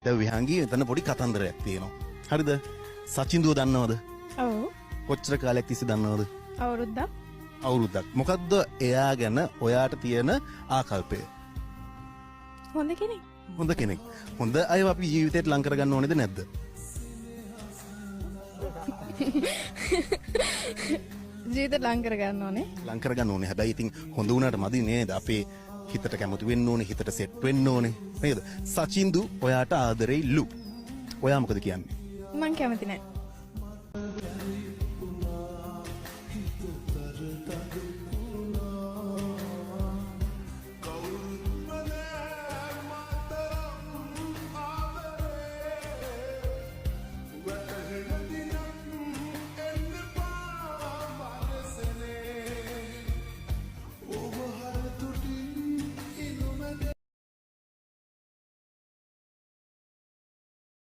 දැන් විහංගී, එතන පොඩි කතන්දරයක් තියෙනවා. හරිද? සචින්දුව දන්නවද? ඔව්. කොච්චර කාලයක් තිස්සේ දන්නවද? අවුරුද්දක්. අවුරුද්දක්. මොකද්ද එයා ගැන ඔයාට තියෙන ආකල්පය? හොඳ කෙනෙක්. හොඳ කෙනෙක්. හොඳ අයව අපි ජීවිතේට ලං කරගන්න ඕනේද නැද්ද? ජීවිතේට ලං කරගන්න ඕනේ. ලං කරගන්න ඕනේ. හැබැයි ඉතින් හොඳ වුණාට මදි නේද? අපේ හිතට කැමති වෙන්න ඕනේ, හිතට සෙට් වෙන්න ඕනේ. නේද? සචින්දු ඔයාට ආදරෙයිලු. ඔයා මොකද කියන්නේ? මං කැමති නෑ.